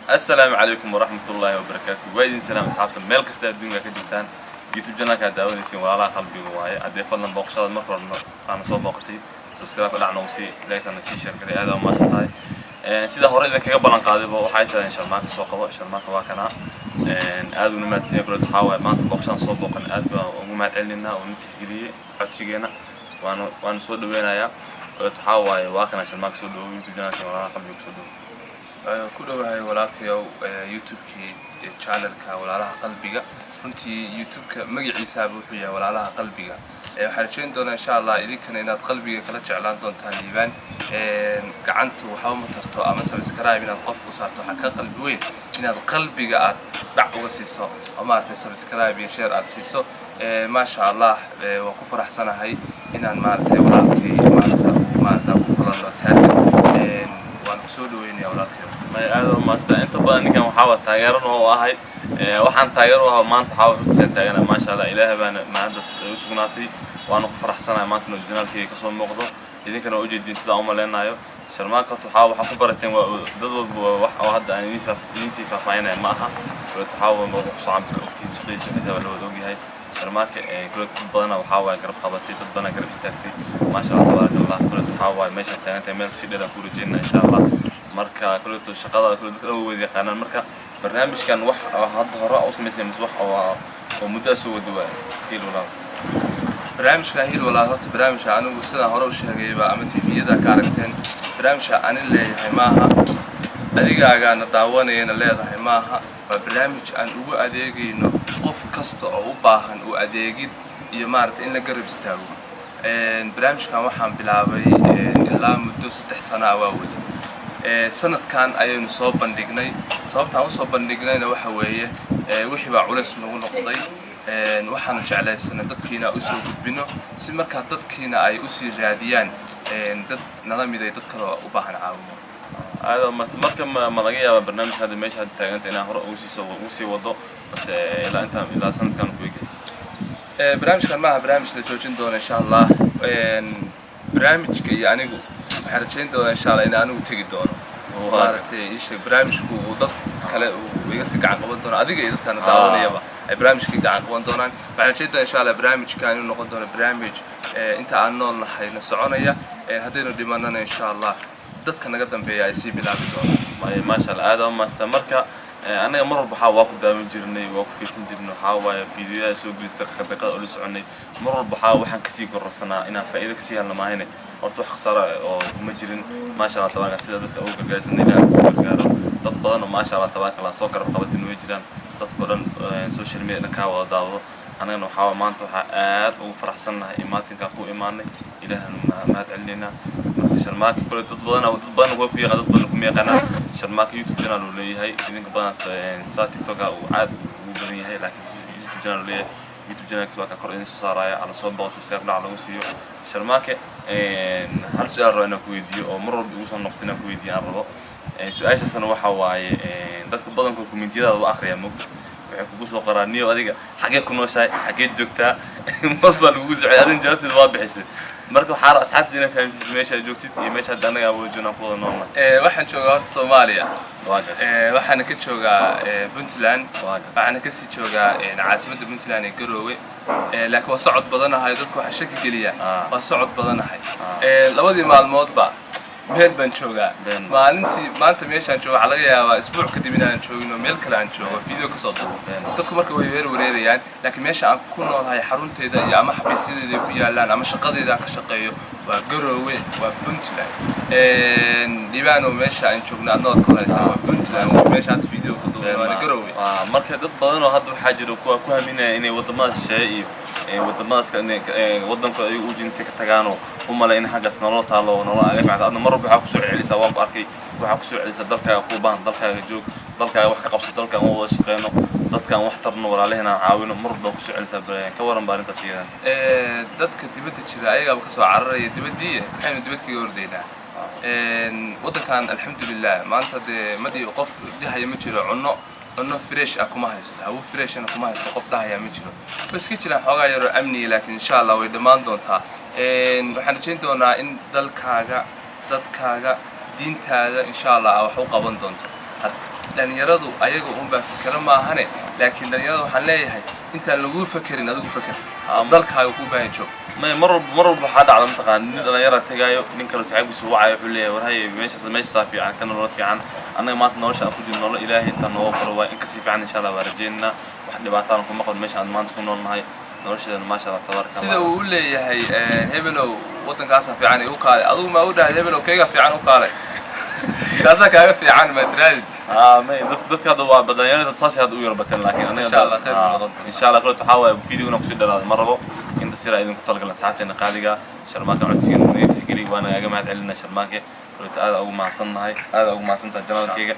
Assalaamu calaykum waraxmatullaahi wabarakaatu. Waa idin salaam, asxaabta meel kasta adduunka ka joogtaan. YouTube channelkaa daawanaysiin Walaalaha Qalbiga waaye. Haddee fadlan booqashadaad marka hore aana soo booqatay, subscribe dhac noogu sii, like-tana sii, share garay. Aad aa umahadsan tahay. Sida hore idin kaga ballan qaadayba, waxay tahay Sharmaaka soo qabo. Sharmaaka waa kanaa, aad una mahadsan yahay. Waxaa waaye maanta booqashaan soo booqan, aad baan ugu mahad celinaynaa oo na tixgeliyey codsigeena, waana soo dhaweynayaa. Waxaa waaye waa kana Sharmaaka, soo dhawow YouTube channelka Walaalaha Qalbiga, soo dhawow. Ku dhowahay walaalkayow YouTube-kii channelka Walaalaha Qalbiga. Runtii YouTube-ka magaciisaaba wuxuu yahay Walaalaha Qalbiga. Waxaan rajayn doonaa, insha Allah, idinkana inaad qalbiga kala jeclaan doontaan Liibaan. Gacanta waxba ma tarto ama subscribe inaad qof u saarto, waxaa ka qalbi weyn inaad qalbiga aad dhac uga siiso oo maaragtay subscribe iyo share aad siiso. Maasha Allah, waan ku faraxsanahay inaan maaragtay walaalkay maanta maaragta ku kulanno taagan. Waan kusoo dhaweynaya walaalkayo. May, aad u maasta. Inta badan ninkan waxaa waa taageeran oo ahay. Waxaan taageero u ahaa maanta waxaa hortiisaan taagana. Maasha Allah, Ilaahay baana maalintaas u sugnaatay, waana ku faraxsanahay maanta inuu channelkayga kasoo muuqdo. Idinkana waa ujeediin sidaan u maleynayo. Sharmaaka waxaa ku barateen waa dad walba waa wax oo hadda aan idiin sii faahfaahinaya ma aha. Kuleet waxaa waa wuxuu kusoo canbaxay ogtiin shaqadiisa, xitaa waa la wada ogyahay. Sharmaaka kuleet dad badana waxaa waaye garab qabatay, dad badana garab istaagtay. Maasha Allah, tabaaraka Allah. Kuleet waxaa waaye meeshaan taagan tahay meel kasii dheer aan ku rajeynaa, insha Allah. Marka kuleeto shaqada kule dadka dhan way wada yaqaanaan. Marka barnaamijkan wax oo hadda hore u samaysay mise wax oo muddo soo wada waay Hiil Walaal? Barnaamijka Hiil Walaal horta barnaamijka anigu sidaan hore u sheegayba ama TV-yada ka aragteen, barnaamijka anin leeyahay maaha, adigaagaana daawanayana leedahay maaha. Waa barnaamij aan ugu adeegayno qof kasta oo u baahan u adeegid iyo maaragtay in la garab istaago. Barnaamijkan waxaan bilaabay ilaa muddo 3 sano ah waa wada. Sanadkan ayaynu soo bandhignay. Sababtaan usoo bandhignayna waxa weeye wixii baa culays nagu noqday. Waxaanu jeclaysanay dadkiina usoo gudbino si markaa dadkiina ay usii raadiyaan dad nala miday, dad kaloo u baahan caawimo. Aada marka ma laga yaabaa barnaamijka hadda meesha hadda taaganta inaa hore ugu sii wado, mase ilaa intaan ilaa sanadkan ku egay? Barnaamijkan maaha barnaamij la joojin doono, insha Allah. Barnaamijka iyo anigu waxaan rajayn doonaa, insha Allah, in anigu tegi doono, maaragtay isha barnaamijku uu dad kale uu iga sii gacan qaban doono, adiga iyo dadkaana daawanayaba ay barnaamijkii gacan qaban doonaan. Waxaan rajayn doonaa, insha Allah, barnaamijkan inuu noqon doono barnaamij inta aan nool nahayna soconaya, haddaynu dhimanana, insha Allah, dadka naga dambeeya ay sii bilaabi doonaan. May, maasha Allah, aada umaastaa. Marka anaga mar walba waxaa waa ku daawan jirnay, waa ku fiirsan jirnay, waxaa waaye fiidiyoyaha soo gelista daqiiqada ula soconay. Mar walba waxaan kasii kororsanaa inaan faa'iido kasii helno maahine, horta wax khasaara oo kuma jirin. Maasha Allah, tabaaraka, sida dadka ugu gargaarsan Ilaah ku gargaaro. Dad badan oo, maasha Allah, tabaaraka Allah, soo garab qabatin way jiraan. Dadkoo dhan social media dhan kaa wada daawado. Annagana waxaa maanta waxaa aad ugu faraxsannahay imaatinkaan ku imaanay. Ilaahanu mahad celinaynaa. Marka Sharmaaka kule dad badan way ku yaqaan, dad badan kuma yaqaanaan. Sharmaaka YouTube channel uu leeyahay. Idinka badan saa TikToka uu aad ugu badan yahay, laakiin YouTube channel uu leeyahay. YouTube channelkiis waa ka kor idin soo saaraya. Ala soo boqo, subscribe dhac lagu siiyo. Sharmaake, hal su-aal rabo inaan ku weydiiyo oo mar walba igu soo noqto inaan ku weydiiyo aan rabo. Su-aashaasna waxa waaye, dadka badankood commentiyadaada waa akhriyaa, mogta waxay kugu soo qoraa: "Niyo, adiga xagee ku nooshahay? Xagee joogtaa?" Mar baa lagugu socday, adin jawaabteeda waa bixisay. Marka waxaa raba asxaabta inaad fahamsiiso meesha aad joogtid iyo meesha hadda annaga aan wada joogno, aan ku wada noolnahay. Waxaan joogaa horta Soomaaliya. Waa gartay. Waxaana ka joogaa Puntland. Waa gartay. Waxaana kasii joogaa caasimadda Puntland ee Garoowe. Laakiin waa socod badanahay, dadku waxaa shaki geliya. Waa socod badanahay. Labadii maalmoodba meel baan joogaa. Maalintii maanta meeshaan jooga waxaa laga yaabaa isbuuc kadib inaan joogin oo meel kale aan joogo, video kasoo duubo. Dadku marka way weer wareerayaan, laakiin meesha aan ku noolahay, xarunteeda iyo ama xafiisyadeeda ay ku yaalaan ama shaqadeeda aan ka shaqeeyo, waa Garoowe, waa Puntland. Liibano, meesha aan joogno adna waad ka horeysaa, waa Puntland, waa meesha hadda video ku duubay, waana Garoowe. Marka dad badan oo hadda waxaa jira kuwa ku haminaya inay wadamada shisheeye iyo wadamadaas wadankooda ayagu u jintay ka tagaanoo u malay in xaggaas nolol taalo oo nolol aga fiicanta. Adna mar walba waxaa kusoo celisaa, waan ku arkay, waxaa kusoo celisaa: "Dalkaaga kuu baahan, dalkaaga joog, dalkaaga wax ka qabso, dalkaan u wada shaqeyno, dadkaan wax tarno, walaalaheen aan caawino." Mar walba kusoo celisaa. Ka waran ba arrintaas iyadan? Dadka dibadda jira ayagaaba kasoo cararaya dibaddii, maxaynu dibad kaga ordaynaa? Waddankan alxamdulilah maanta dee madhi qof dhahaya ma jiro cunno fresh ah kuma haysto, hawo freshna kuma haysto, qof dhahaya ma jiro. Way iska jiraan xoogaa yaroo amniga, laakiin insha Allah way dhammaan doontaa. Waxaan rajayn doonaa in dalkaaga, dadkaaga, diintaada, insha Allah, aa wax u qaban doonto. Dhalinyaradu ayaga unbaa fikero maahane, laakiin dhalinyarada waxaan leeyahay, intaan laguu fekerin adigu feker. Dalkaaga kuu baahan joog. May, mar walba waxaa dhacda, mataqaan, nin dhalinyara tagaayo, nin kale saaxiibkiisu wacayo, wuxuu leeyahay, "War haye, meeshaas meeshaasaa fiican, kana nolol fiican." Annaga maanta nolosha aan ku jirno, nolol Ilaahay intaan nooga qoro waa in kasii fiican, insha Allah waa rajeynaa. Wax dhibaataan kuma qabno meesha aan maanta ku noolnahay, nolosheedana maasha Allah tabaaraka Sida Allah. uu u leeyahay "Hebelow, waddankaasaa fiican igu kaalay," adigu maa u dhahay "Hebelow, kayga fiican u kaalay, kaasaa kaaga fiican"? Maa tiraadid? May, dadka hadda waa dhalinyarada saasay hadda u yar bateen, laakiin anaga Insha Allah khayr buu noqon doonaa. Insha Allah. Kaleeto waxaa waaye video inaan kusii dhalaado ma rabo, inta siraa idinku talagalan. Asxaabteena qaaliga, Sharmaaka codsigan naga tixgeliy, waana kaaga mahad celinaa Sharmaake. Kaleeto aad ugu mahadsannahay, aad ugu mahadsantahay janaalkayga.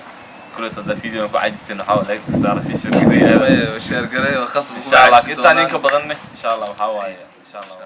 Kaleeto haddaa video ku cajisteen, waxaa like saara, sii share gareey. Share garay oo khasab. Insha Allah intaan inka badanne, insha Allah waxaa waaye, insha Allah.